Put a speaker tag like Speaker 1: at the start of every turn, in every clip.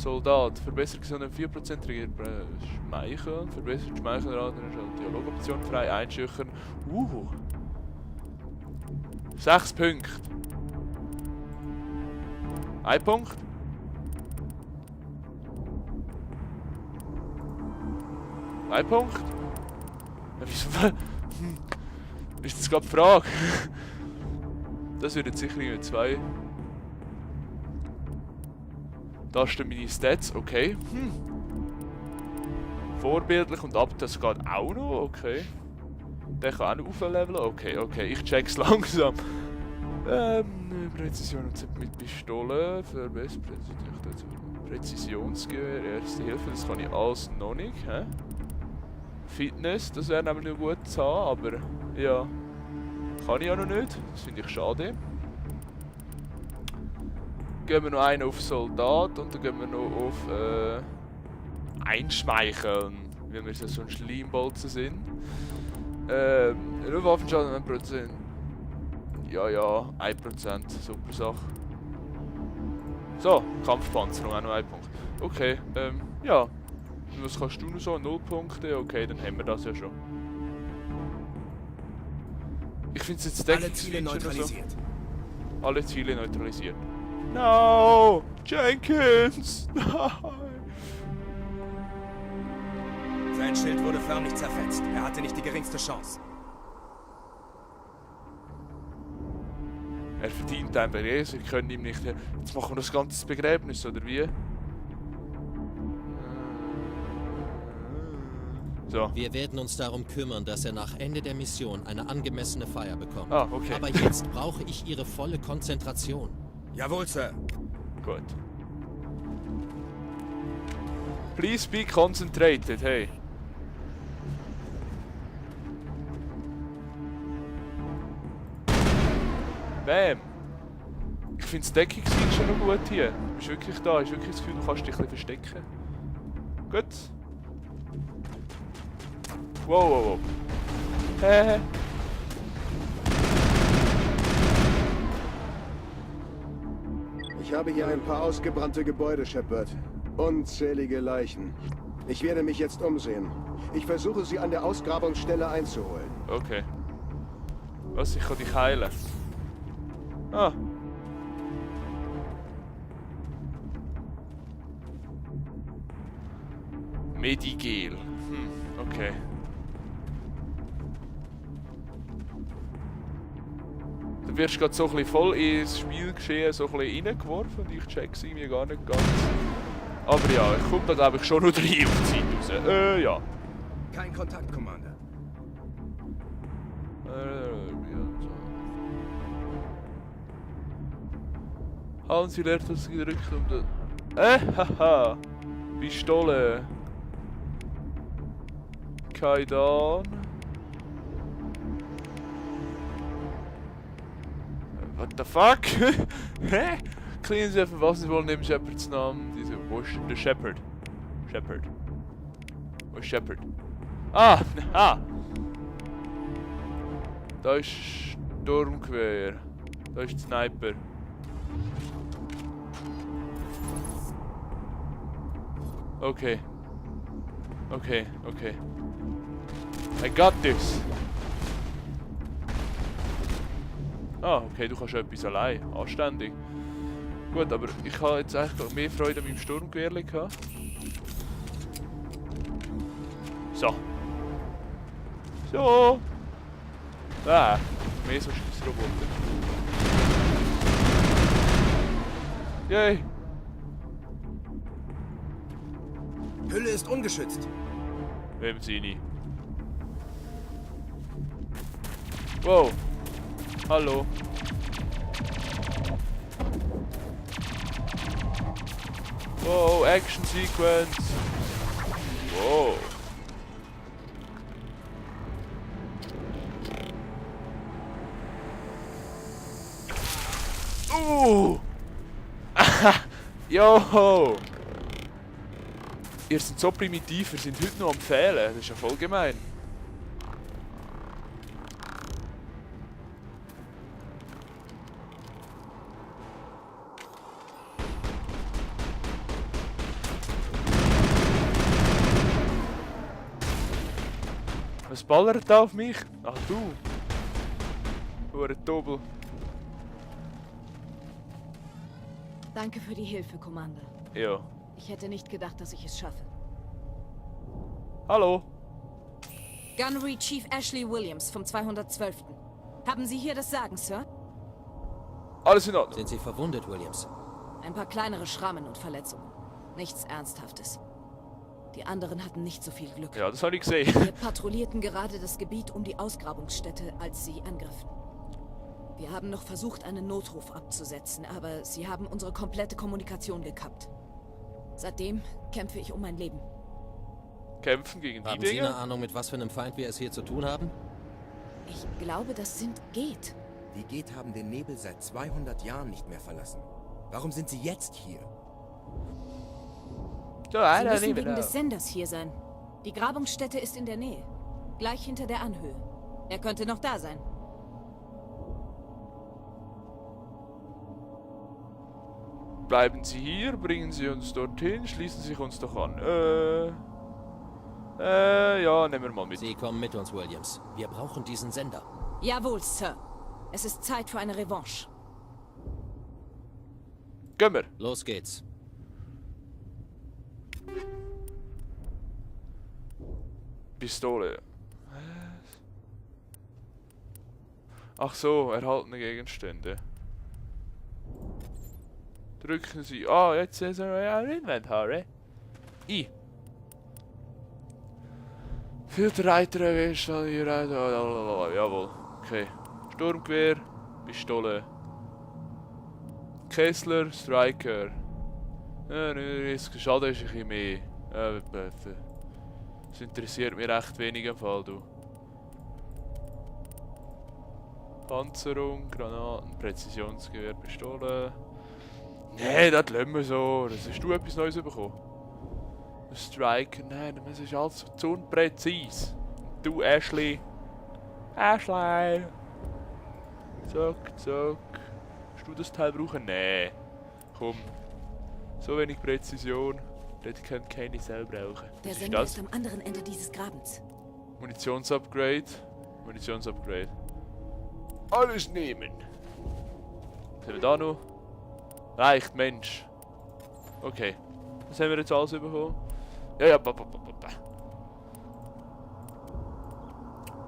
Speaker 1: Soldat. Verbessert Gesundheit 4% regiert Schmeicheln. Verbessert Schmeichelrate. Dialogoption frei einschüchtern. 6 Punkte. 1 Punkt. Ein Punkt? Ja, wieso? Ist das gerade die Frage? Das wird jetzt sicher nicht 2. Da stehen meine Stats, okay. Vorbildlich und ab, das geht auch noch, okay. Der kann auch noch aufleveln, okay, ich check's langsam. Präzision und mit Pistole, verbessert Präzisionsgewehr, Erste Hilfe, das kann ich alles noch nicht, hä? Fitness, das wäre nämlich noch gut zu haben, aber ja, kann ich ja noch nicht, das finde ich schade. Gehen wir noch einen auf Soldat und dann gehen wir noch auf Einschmeicheln, weil wir so ein Schleimbolzen sind. Nur Waffenschaden 1%. Ja, 1%, super Sache. So, Kampfpanzerung, auch noch 1 Punkt. Okay, ja. Was kannst du noch so? 0 Punkte? Okay, dann haben wir das ja schon. Ich finde es jetzt
Speaker 2: alle Ziele neutralisiert.
Speaker 1: So. Alle Ziele neutralisiert. No! Jenkins! Nein!
Speaker 2: Sein Schild wurde förmlich zerfetzt. Er hatte nicht die geringste Chance.
Speaker 1: Er verdient ein Bereich, wir können ihm nicht... Jetzt machen wir das ganze Begräbnis, oder wie? So.
Speaker 3: Wir werden uns darum kümmern, dass er nach Ende der Mission eine angemessene Feier bekommt.
Speaker 1: Ah, okay.
Speaker 3: Aber jetzt brauche ich Ihre volle Konzentration.
Speaker 2: Jawohl, Sir.
Speaker 1: Gut. Please be concentrated, hey. Bam. Ich finde das Deckungslied schon noch gut hier. Du bist wirklich da, hast wirklich das Gefühl, du kannst dich ein bisschen verstecken. Gut. Wow.
Speaker 4: Ich habe hier ein paar ausgebrannte Gebäude, Shepard. Unzählige Leichen. Ich werde mich jetzt umsehen. Ich versuche, sie an der Ausgrabungsstelle einzuholen.
Speaker 1: Okay. Was, ich kann dich heilen? Ah. Medigel. Okay. Du wirst gerade so ein bisschen voll ins Spielgeschehen so ein bisschen reingeworfen und ich check's irgendwie gar nicht ganz. Aber ja, ich komme da glaube ich schon noch rein auf die Zeit raus. Ja.
Speaker 2: Kein Kontakt, Commander.
Speaker 1: Haben Sie lernt das gedrückt um den... haha! Pistole! Kaidan! What the fuck? Hä? Clean Sie einfach, was Sie wollen, neben Shepards Namen. Wo ist der Shepard? Shepard. Wo ist Shepard? Ah! Da ist Sturmgewehr. Da ist Sniper. Okay. I got this. Ah, okay, du kannst etwas allein. Anständig. Gut, aber ich habe jetzt eigentlich mehr Freude an meinem Sturmgewehr gehabt. So. Mehr so Schussroboter. Yay.
Speaker 2: Hülle ist ungeschützt.
Speaker 1: Wem sie nie. Wow. Hallo. Wow, Action Sequence. Wow. Joho. Ihr seid so primitiv, wir sind heute noch am Fehlen. Das ist ja voll gemein. Was ballert da auf mich? Ach du. Doppel.
Speaker 5: Danke für die Hilfe, Commander.
Speaker 1: Ja.
Speaker 5: Ich hätte nicht gedacht, dass ich es schaffe.
Speaker 1: Hallo.
Speaker 5: Gunnery Chief Ashley Williams vom 212. Haben Sie hier das Sagen, Sir?
Speaker 1: Alles in Ordnung.
Speaker 3: Sind Sie verwundet, Williams?
Speaker 5: Ein paar kleinere Schrammen und Verletzungen. Nichts Ernsthaftes. Die anderen hatten nicht so viel Glück.
Speaker 1: Ja, das habe ich gesehen.
Speaker 5: Wir patrouillierten gerade das Gebiet um die Ausgrabungsstätte, als sie angriffen. Wir haben noch versucht, einen Notruf abzusetzen, aber sie haben unsere komplette Kommunikation gekappt. Seitdem kämpfe ich um mein Leben.
Speaker 1: Kämpfen gegen die
Speaker 3: Haben Sie eine
Speaker 1: Dinge?
Speaker 3: Ahnung, mit was für einem Feind wir es hier zu tun haben?
Speaker 5: Ich glaube, das sind Geht.
Speaker 2: Die Geht haben den Nebel seit 200 Jahren nicht mehr verlassen. Warum sind sie jetzt hier?
Speaker 1: Ja,
Speaker 5: Sie
Speaker 1: I don't
Speaker 5: müssen
Speaker 1: even
Speaker 5: wegen
Speaker 1: know.
Speaker 5: des Senders hier sein. Die Grabungsstätte ist in der Nähe. Gleich hinter der Anhöhe. Er könnte noch da sein.
Speaker 1: Bleiben Sie hier, bringen Sie uns dorthin, schließen sich uns doch an. Ja, nehmen wir mal mit.
Speaker 3: Sie kommen mit uns, Williams. Wir brauchen diesen Sender.
Speaker 5: Jawohl, Sir. Es ist Zeit für eine Revanche.
Speaker 1: Gehen wir.
Speaker 3: Los geht's.
Speaker 1: Pistole. Ach so, erhaltene Gegenstände. Drücken Sie. Ah, jetzt ist er ja im Inventar, I. Filterreiter installieren. Jawohl. Okay. Sturmgewehr. Pistole. Kessler, Striker. Schade ist ein bisschen mehr. Das interessiert mich recht wenig im Fall, du. Panzerung, Granaten, Präzisionsgewehr, Pistole. Nee, das lassen wir so. Das hast du etwas Neues bekommen. Ein Striker, nein, das ist alles zu unpräzise. Du, Ashley. Ashley. Zack, zack. Hast du das Teil brauchen? Nee. Komm. So wenig Präzision. Das kann keine selber brauchen.
Speaker 5: Der
Speaker 1: Was ist
Speaker 5: Sender
Speaker 1: das?
Speaker 5: ist am anderen Ende dieses Grabens.
Speaker 1: Munitionsupgrade. Munitionsupgrade. Alles nehmen. Was haben wir da noch? Reicht, Mensch. Okay. Was haben wir jetzt alles bekommen? Ja,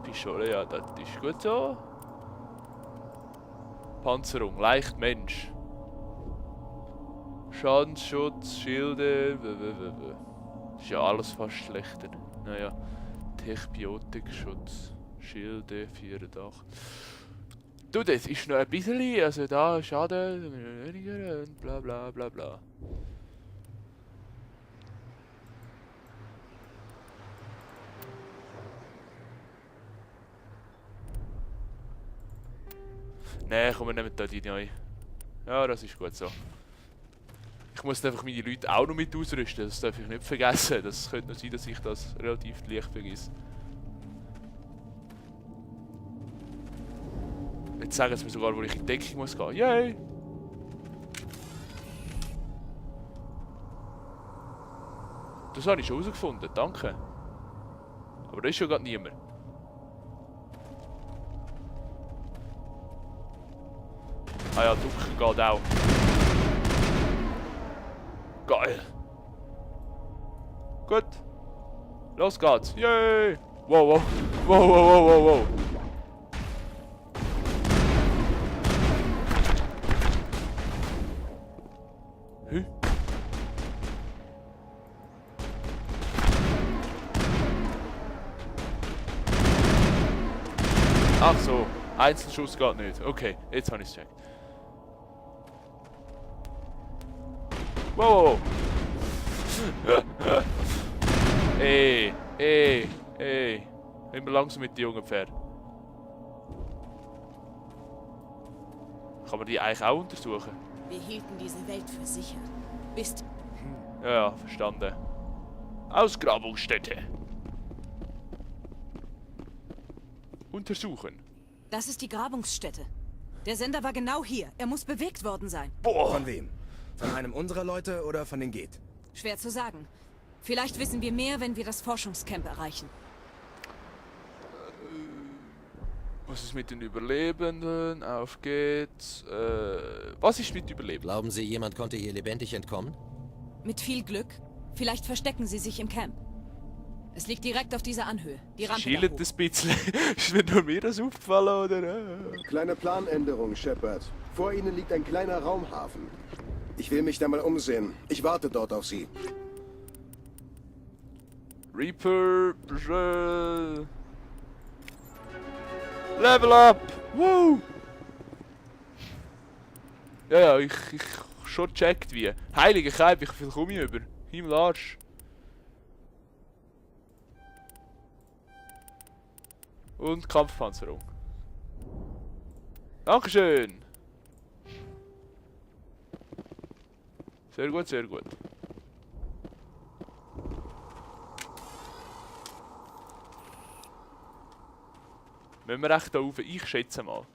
Speaker 1: Pistole, ja, das ist gut so. Panzerung, leicht, Mensch. Schadensschutz, Schilde, Das ist ja alles fast schlechter. Naja, Techbiotikschutz, Schilde, 4-Dach. Du, das ist noch ein bisschen, also da Schaden weniger und bla bla bla bla. Nee, komm, wir nehmen da die neu. Ja, das ist gut so. Ich muss einfach meine Leute auch noch mit ausrüsten, das darf ich nicht vergessen. Das könnte noch sein, dass ich das relativ leicht vergesse. Jetzt sagen sie mir sogar, wo ich in die Deckung muss gehen. Yay! Das habe ich schon herausgefunden, danke. Aber da ist ja gerade niemand. Ah ja, ducken geht auch. Geil. Gut. Los geht's. Yay! Wow, wow. Wow, wow, wow, wow, wow. Hä? Ach so, Einzelschuss geht nicht. Okay, jetzt habe ich es gecheckt. Wow! Ey. Immer langsam mit den jungen Pferden. Kann man die eigentlich auch untersuchen?
Speaker 5: Wir hielten diese Welt für sicher. Bis
Speaker 1: Ja, verstanden. Ausgrabungsstätte. Untersuchen.
Speaker 5: Das ist die Grabungsstätte. Der Sender war genau hier. Er muss bewegt worden sein.
Speaker 1: Boah!
Speaker 2: Von wem? Von einem unserer Leute oder von den Geht?
Speaker 5: Schwer zu sagen. Vielleicht wissen wir mehr, wenn wir das Forschungscamp erreichen.
Speaker 1: Was ist mit den Überlebenden? Auf geht's. Was ist mit Überlebenden?
Speaker 3: Glauben Sie, jemand konnte hier lebendig entkommen?
Speaker 5: Mit viel Glück. Vielleicht verstecken sie sich im Camp. Es liegt direkt auf dieser Anhöhe. Die Rampe da
Speaker 1: Schillet
Speaker 5: hoch.
Speaker 1: ein bisschen. Ist mir nur mir das aufgefallen, oder?
Speaker 4: Kleine Planänderung, Shepard. Vor Ihnen liegt ein kleiner Raumhafen. Ich will mich da mal umsehen. Ich warte dort auf Sie.
Speaker 1: Reaper. Level up! Woo! Ja, ich schon checkt wie. Heilige Keib, wie viel komme ich über? Himmelarsch. Und Kampfpanzerung. Dankeschön! Sehr gut, sehr gut. Müssen wir echt da rauf? Ich schätze mal.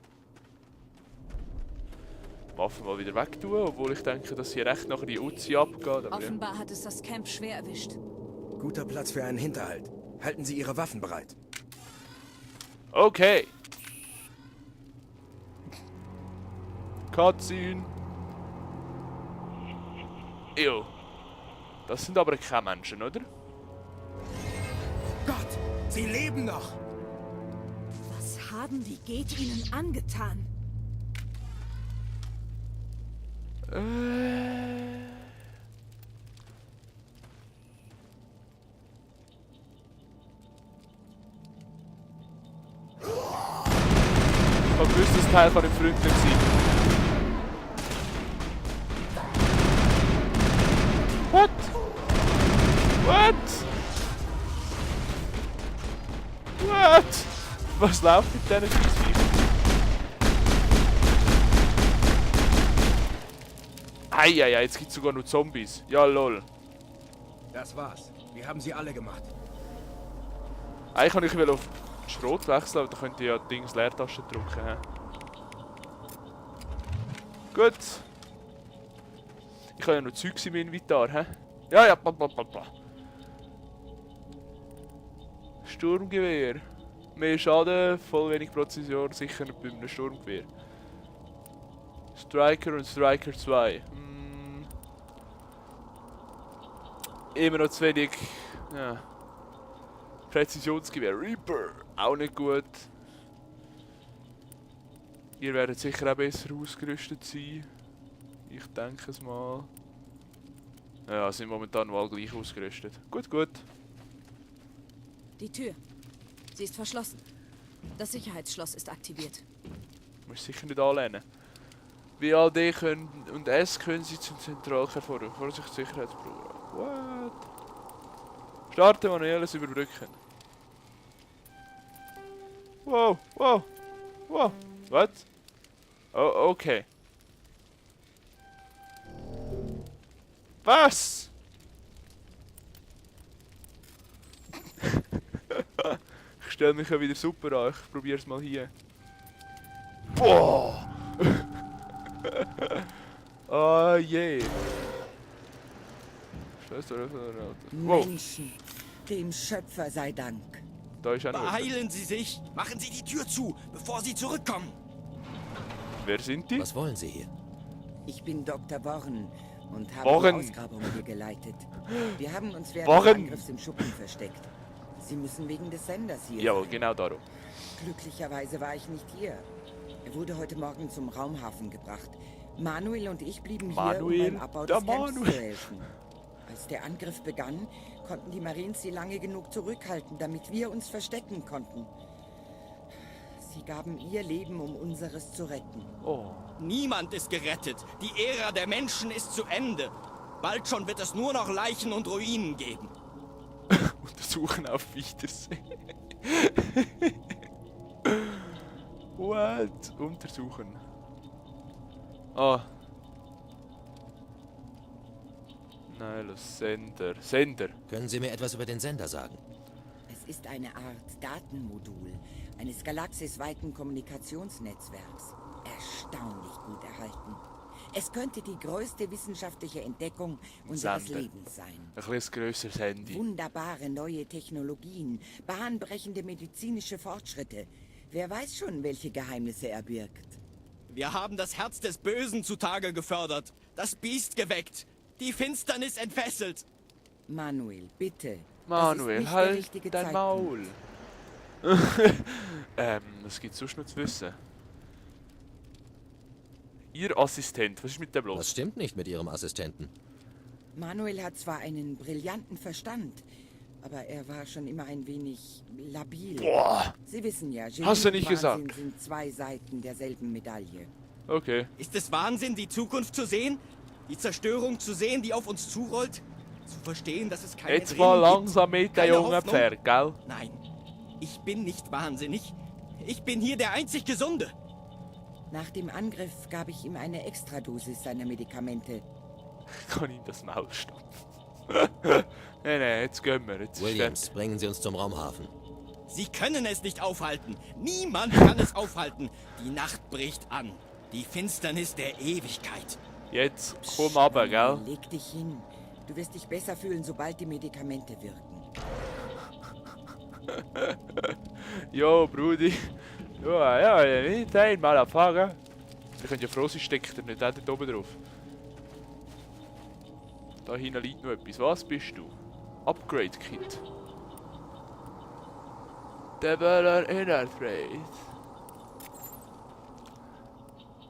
Speaker 1: Waffen mal wieder weg tun, obwohl ich denke, dass hier recht nachher die Uzi abgeht. Aber ja.
Speaker 5: Offenbar hat es das Camp schwer erwischt.
Speaker 2: Guter Platz für einen Hinterhalt. Halten Sie Ihre Waffen bereit.
Speaker 1: Okay. Cutscene. Jo. Das sind aber keine Menschen, oder?
Speaker 2: Gott, Sie leben noch!
Speaker 5: Was haben die Geht ihnen angetan?
Speaker 1: Ich habe gewusst, das Teil kann nicht freundlich sein. What? What? What? Was läuft mit diesen Viechern? Eieiei, jetzt gibt es sogar noch Zombies. Ja, lol.
Speaker 2: Das war's. Wir haben sie alle gemacht.
Speaker 1: Eigentlich kann ich auf Schrot wechseln, aber da könnt ihr ja Dings Leertaste drücken. He? Gut. Ich habe ja noch Zeugs im Inventar, hä? Ja, bla. Sturmgewehr. Mehr Schaden, voll wenig Präzision, sicher nicht bei einem Sturmgewehr. Striker und Striker 2. Immer noch zu wenig. Ja. Präzisionsgewehr. Reaper. Auch nicht gut. Ihr werdet sicher auch besser ausgerüstet sein. Ich denke es mal. Ja, sind momentan mal gleich ausgerüstet. Gut.
Speaker 5: Die Tür. Sie ist verschlossen. Das Sicherheitsschloss ist aktiviert.
Speaker 1: Muss sicher nicht anlehnen. WAD können und S können Sie zum Zentralkern vor. Vorsicht, Sicherheitsprogramm. What? Starten, manuelles Überbrücken. Wow. What? Oh, okay. Was? Ich stelle mich ja wieder super an. Ich probiere es mal hier. Boah! Ah je. Wow,
Speaker 6: Menschen, dem Schöpfer sei Dank.
Speaker 1: da ist auch noch jemand.
Speaker 2: Beeilen Sie sich! Machen Sie die Tür zu, bevor Sie zurückkommen!
Speaker 1: Wer sind die?
Speaker 3: Was wollen Sie hier?
Speaker 6: Ich bin Dr. Born und habe
Speaker 1: Born.
Speaker 6: die Ausgrabung hier geleitet. Wir haben uns während
Speaker 1: Born.
Speaker 6: des Angriffs im Schuppen versteckt. Sie müssen wegen des Senders hier
Speaker 1: Jawohl,
Speaker 6: sein.
Speaker 1: genau darum.
Speaker 6: Glücklicherweise war ich nicht hier. Er wurde heute Morgen zum Raumhafen gebracht. Manuel und ich blieben hier, um beim Abbau des Camps zu helfen. Als der Angriff begann, konnten die Marines sie lange genug zurückhalten, damit wir uns verstecken konnten. Sie gaben ihr Leben, um unseres zu retten.
Speaker 1: Oh.
Speaker 7: Niemand ist gerettet. Die Ära der Menschen ist zu Ende. Bald schon wird es nur noch Leichen und Ruinen geben.
Speaker 1: Untersuchen auf Wiedersehen. What? Untersuchen. Ah. Nein, los, Sender. Sender.
Speaker 3: Können Sie mir etwas über den Sender sagen?
Speaker 6: Es ist eine Art Datenmodul eines galaxisweiten Kommunikationsnetzwerks. Erstaunlich gut erhalten. Es könnte die größte wissenschaftliche Entdeckung unseres
Speaker 1: Sender.
Speaker 6: Lebens sein.
Speaker 1: Ein bisschen grösseres Handy.
Speaker 6: Wunderbare neue Technologien, bahnbrechende medizinische Fortschritte. Wer weiß schon, welche Geheimnisse er birgt.
Speaker 7: Wir haben das Herz des Bösen zutage gefördert, das Biest geweckt, die Finsternis entfesselt.
Speaker 6: Manuel, bitte.
Speaker 1: Manuel, halt dein Maul. Was gibt's sonst noch zu wissen? Ihr Assistent, was ist mit dem los?
Speaker 3: Was stimmt nicht mit Ihrem Assistenten?
Speaker 6: Manuel hat zwar einen brillanten Verstand, aber er war schon immer ein wenig labil.
Speaker 1: Boah.
Speaker 6: Sie wissen ja,
Speaker 1: Hast du nicht
Speaker 6: Genie und Wahnsinn
Speaker 1: gesagt?
Speaker 6: sind zwei Seiten derselben Medaille.
Speaker 1: Okay.
Speaker 7: Ist es Wahnsinn, die Zukunft zu sehen? Die Zerstörung zu sehen, die auf uns zurollt? Zu verstehen, dass es keine
Speaker 1: Jetzt mal
Speaker 7: Tränen
Speaker 1: langsam mit
Speaker 7: Keine
Speaker 1: der jungen
Speaker 7: Hoffnung?
Speaker 1: Pferd, gell?
Speaker 7: Nein, ich bin nicht wahnsinnig. Ich bin hier der einzig Gesunde.
Speaker 6: Nach dem Angriff gab ich ihm eine Extradosis seiner Medikamente.
Speaker 1: Ich kann ihm das Maul stopfen. Nein, jetzt gehen wir. Jetzt ist
Speaker 3: Williams,
Speaker 1: fertig.
Speaker 3: bringen Sie uns zum Raumhafen.
Speaker 7: Sie können es nicht aufhalten. Niemand kann es aufhalten. Die Nacht bricht an. Die Finsternis der Ewigkeit.
Speaker 1: Jetzt komm runter, gell?
Speaker 6: Leg dich hin. Du wirst dich besser fühlen, sobald die Medikamente wirken.
Speaker 1: Jo, Brudi. Ja, nicht einmal abfahren. Wir können ja froh sein, steckt er nicht auch dort oben drauf. Da hinten liegt noch etwas. Was bist du? Upgrade Kit. Develer Inner Trade.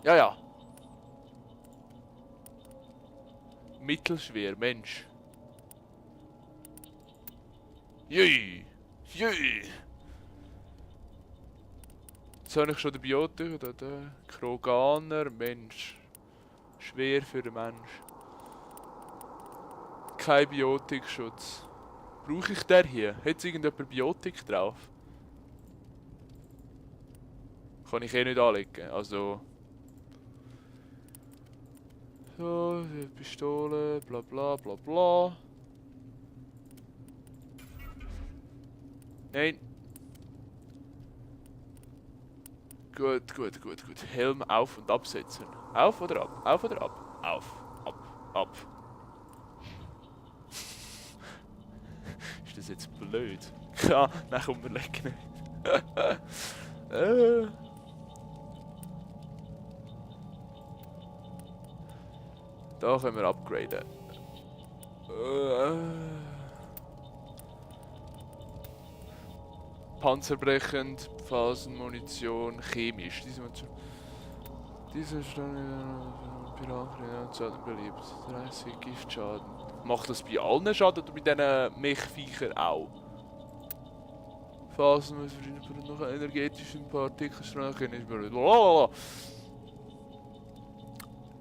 Speaker 1: Ja. Mittelschwer, Mensch. Jui. Jetzt habe ich schon den Biotik oder den Kroganer, Mensch. Schwer für den Mensch. Kein Biotikschutz. Brauche ich den hier? Hat irgendjemand Biotik drauf? Kann ich eh nicht anlegen, also... So, die Pistole, bla bla bla bla. Nein. Gut. Helm auf und absetzen. Auf oder ab? Auf oder ab? Auf. Ab. Ist das jetzt blöd? Ja, dann kommen wir legen. Da können wir upgraden. Panzerbrechend, Phasenmunition, chemisch. Diese Piraten beliebt. 30 Giftschaden. Macht das bei allen Schaden oder bei diesen Mechviechern auch? Phasen mit verschiedenen noch energetischen Partikeln können.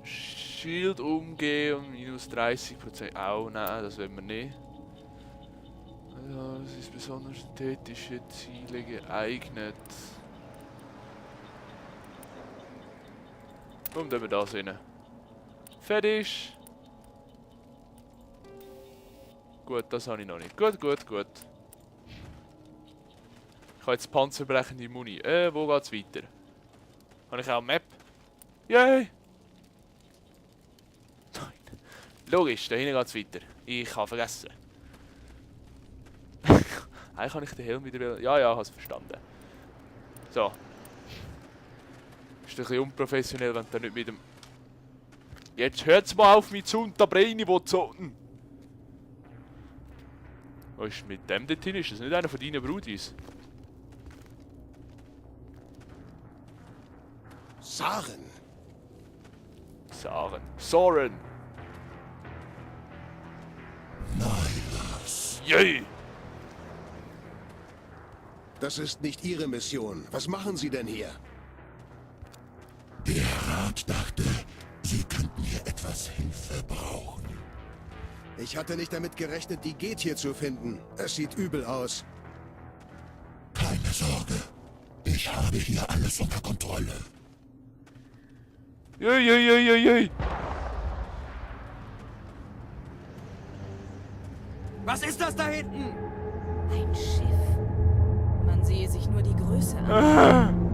Speaker 1: Shield umgehen, minus 30%. Au, nein, das wollen wir nicht. Ja, es ist besonders synthetische Ziele geeignet. Und dann wir da rein. Fertig. Gut, das habe ich noch nicht. Gut. Ich habe jetzt panzerbrechende Muni. Wo geht's weiter? Habe ich auch eine Map? Yay! Nein. Logisch, da hinten geht's weiter. Ich habe vergessen. Eigentlich kann ich den Helm wieder... Ja, habe es verstanden. So. Ist ein bisschen unprofessionell, wenn du nicht mit dem... Jetzt hört's mal auf mich zu unterbrechen, wo zoten. Was ist mit dem dort hin? Ist das nicht einer von deinen Brudis? Soren. Yay!
Speaker 4: Das ist nicht Ihre Mission. Was machen Sie denn hier?
Speaker 8: Der Rat dachte, Sie könnten hier etwas Hilfe brauchen.
Speaker 4: Ich hatte nicht damit gerechnet, die Geht hier zu finden. Es sieht übel aus.
Speaker 8: Keine Sorge. Ich habe hier alles unter Kontrolle.
Speaker 1: Jui.
Speaker 7: Was ist das da hinten?
Speaker 5: Ein Schiff. Man sehe sich nur die Größe an.